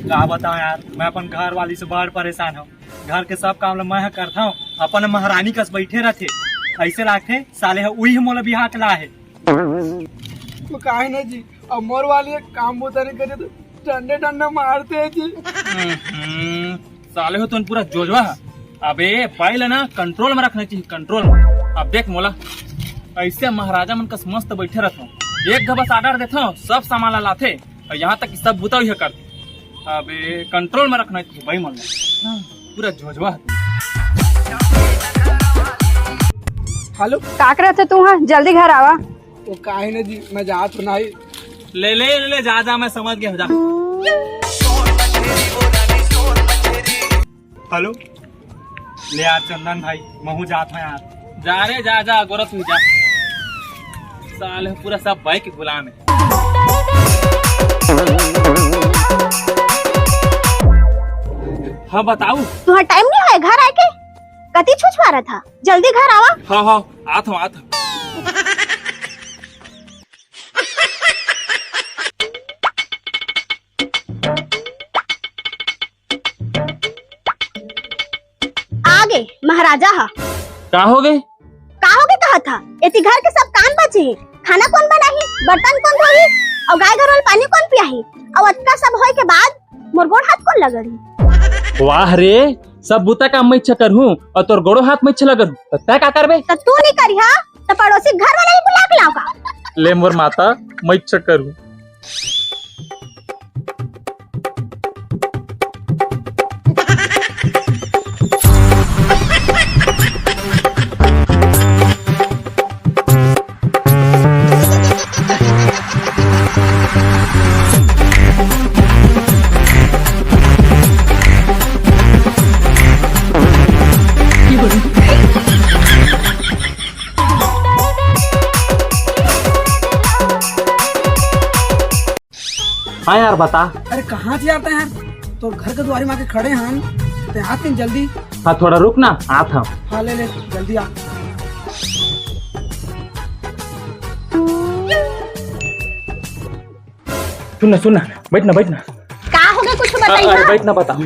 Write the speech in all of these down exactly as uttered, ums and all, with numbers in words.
का बताओ यार, मैं अपन घर वाली से बड़ परेशान हूँ। घर के सब काम ल मैं ह करथव, अपन महारानी कस बैठे रथे। ऐसे लागथे साले ह उही मोला बिहा के लाहे। तो काहे ना जी, अब मोर वाली एक काम बूता नहीं करे तो डंडे डंडा मारते हैं जी। हम्म, साले हो तुम पूरा जोजवा है। अबे बाई ला ना कंट्रोल में रखना चाहिए, कंट्रोल में। अब देख मोला, ऐसे महाराजा मन कस मस्त बैठे रहता हूँ, एक घबस आर्डर देता हूँ, सब सामान ला लाथे, और यहाँ तक कि सब बुता हुई कर। अबे कंट्रोल में रखना चाहिए भाई मन ला। हाँ, पूरा जोजवा है। हेलो। का करत है तू? हाँ, जल्दी घर आवा। वो काहे ना जी, मैं जात हूँ ना ही। ले ले ले ले, जा जा, मैं समझ गया हूँ, जा। हेलो। ले यार चंदन भाई, महू जात हूँ यार। जा रे जा जा, गोरख तू जा। साले पूरा सब भाई के गुलाम है। हाँ बताओ। तुम्हारा टाइम नहीं है घर आए के? कति छुछवारा था, जल्दी घर आवा। हाँ हाँ, आत हूँ आत हूँ। आगे महाराजा हा। का हो गए? का हो गए कहा था? एती घर के सब काम बचे हे, खाना कौन बनाही, बर्तन कौन धोही, और गाय गरु ल पानी कौन पियाही? और अतका सब होए के बाद मोर गोड़ हाथ कौन लगड़ी? वाह रे, सब बुता काम मैं इच्छा करहूँ और तोर गोड़ो हाथ मैं इच्छा लगड़हूँ, तो तै का करबे? तो तू नहीं करिहा, तो पड़ोसी घर वाला ही बुला के लाओ का? ले मोर माता, मैं इच्छा करहूँ। हाँ यार, बता। अरे कहाँ से आता यार, तो घर के दुआरी में आके खड़े हैं, ते आते हैं जल्दी। हाँ, थोड़ा रुक ना, आत हूँ। हाँ, ले ले, जल्दी आ। सुन ना, सुन ना, बैठ ना, बैठ ना। का हो गए, कुछ अ-, बताइए अरे ना। बैठ ना, बता।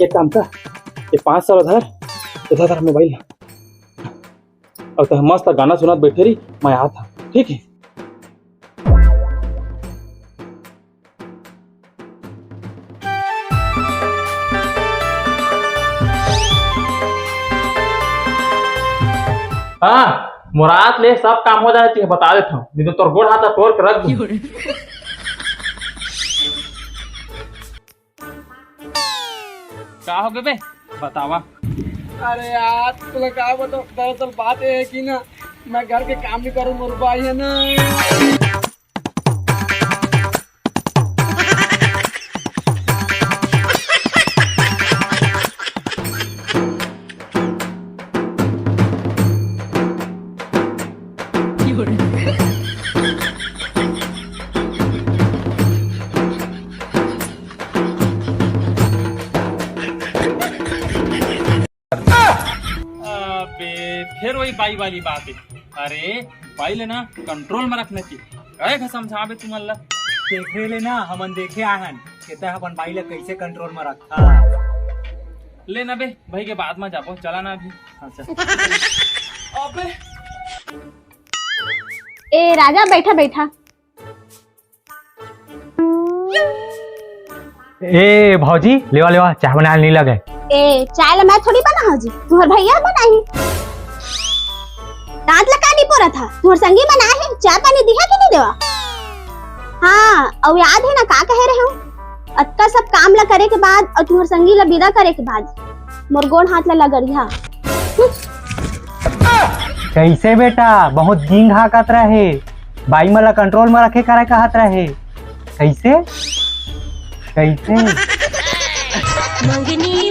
एक काम कर, ये पाँच सौ उधार, इधर धर मोबाइल। और तो मस्त गाना सुनत बैठे रही, मैं आत हूँ, ठीक है? हाँ, मोर आत ले सब काम हो जाए, तुझे बता देता हूँ, नहीं तो तोर गोड़ हाथ तोड़ के रख दूँ। का हो गए बे? बतावा। अरे यार, तुला का बताऊं, दरअसल बात ये है कि ना, मैं घर के काम नहीं करूँ, मोर भाई है ना। अबे, फिर वही बाई वाली बात है। अरे, बाई ले ना कंट्रोल में रखना चाहिए। कहे का समझावे तुमन ला? देखे ले ना, हमन देखे आहन, के तै अपन बाई ला कैसे कंट्रोल में रखा। ले ना बे, भाई के बाद में जाबो, चला ना अभी। हाँ, चल। अबे। ए राजा, बैठा बैठा। ए भौजी, लेवा लेवा, चाय बनाए नहीं लगे। ए, चाय ला मैं थोड़ी बनाहूं जी, तुम्हार भैया बनाही। दांत ला का नहीं पोरा था, तुम्हार संगी बनाए है, चाय पानी दिहा कि नहीं देवा? हाँ, और याद है ना का कहे रहे हो? अतका सब काम ला करे के बाद और तुम्हार संगी ला विदा करे के बाद मोर गोड़ हाथ ला लगड़िया। कैसे बेटा, बहुत जींग हाकत रहे, बाई मन ला कंट्रोल में रखे करे कहत रहे, कैसे? कैसे? मंगनी